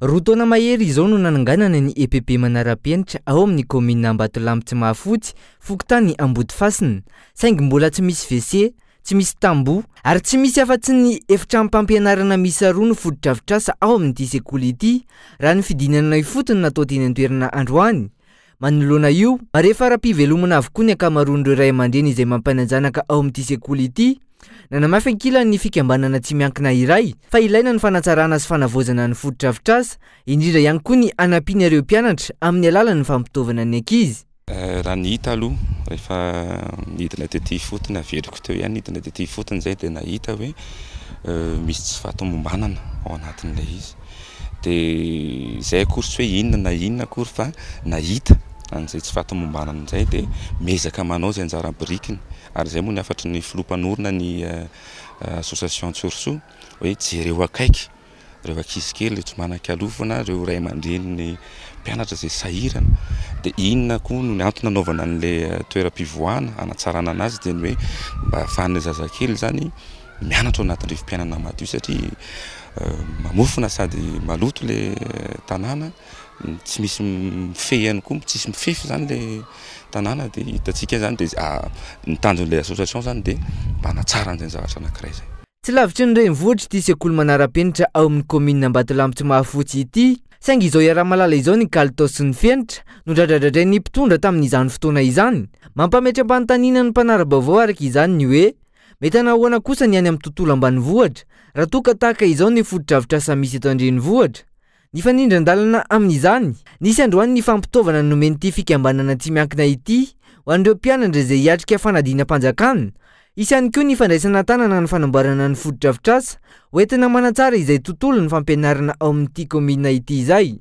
Roa taona mahery izao no nananganana ny EPP Manara-penitra ao amin'ny kaominina Ambatolampy Tsimahafotsy, fokontany Ambodifasina, saingy mbola tsy misy WC, tsy misy tamboho, ary tsy misy afa-tsy ny efitranom-pampianarana miisa roa no fotodrafitrasa ao amin'ity sekoly ity, raha ny fidinana ifotony natao teny an-toerana androany. Manoloana io, marefo ara-pivelomana avokoa ny ankamaroan'ireo ray aman-dreny izay mampiana-janaka ao amin'ity sekoly ity. Nanamafy ankilany ny fikambanana tsy miankina iray fa ilaina ny fanatsarana sy fanavaozana ny fotodrafitrasa, indrindra ihany koa ny hanampiana ireo mpianatra amin'ny alalan'ny fampitaovana ny ankizy. Raha ny hita aloha, rehefa nidina tety ifotony, averiko teo ihany, nidina tety ifotony izay dia nahita hoe misy tsy fahatomombanana ao anatin'ilay izy. Dia izay akory tsy hoe inona na inona akory fa nahita an'izay tsy fahatomombanana izay dia miezaka manao izay anjara birikiny. Ary izay moa ny hafatry ny filoha mpanorina ny association Tsorisoa hoe jereo akaiky ireo ankizy kely, ireo tsy manan-kialofana, ireo ray aman-dreniny mpianatra izay sahirana. Dia inona koa no antony nanaovana an'ilay toeram-pivoahana hanatsarana anazy dia ny hoe mba ahafahan'ilay zazakely izany mianatra ao anatin'ny rivo-piainana madio satria mamofona sady maloto ilay tanàna, tsy misy mifehy ihany koa, tsisy mifefy izany ilay tanàna dia hitantsika izany dia ny tanjon'ilay association izany dia mba hanatsara an'izay zavatra anankiray izay. Tsy lavitry ny renivohitra ity sekoly manara-penitra ao amin'ny kaominina Ambatolampy Tsimahafotsy ity, saingy izao iaraha-mahalala izao ny kalitao sy ny fenitra nodradradradrain'ny mpitondra tamin'izany fotoana izany. Mampametra-panontaniana ny mpanara-baovao araka izany ny hoe, Mety hanahoana kosa ny any amin'ny tontolo ambanivohitra raha toa ka tahaka izao ny fotodrafitrasa misy eto an-drenivohitra? Nifanindran-dalana amin'izany, nisy androany ny fampitaovana nomen'ity fikambanana tsy miankina ity ho an'ireo mpianatra izay hiatrika fanadinam-panjakana. Hisy ihany koa ny fandraisana an-tanana ny fanamboarana ny fotodrafitrasa hoentina manatsara izay tontolon'ny fampianarana ao amin'ity kaominina ity izay.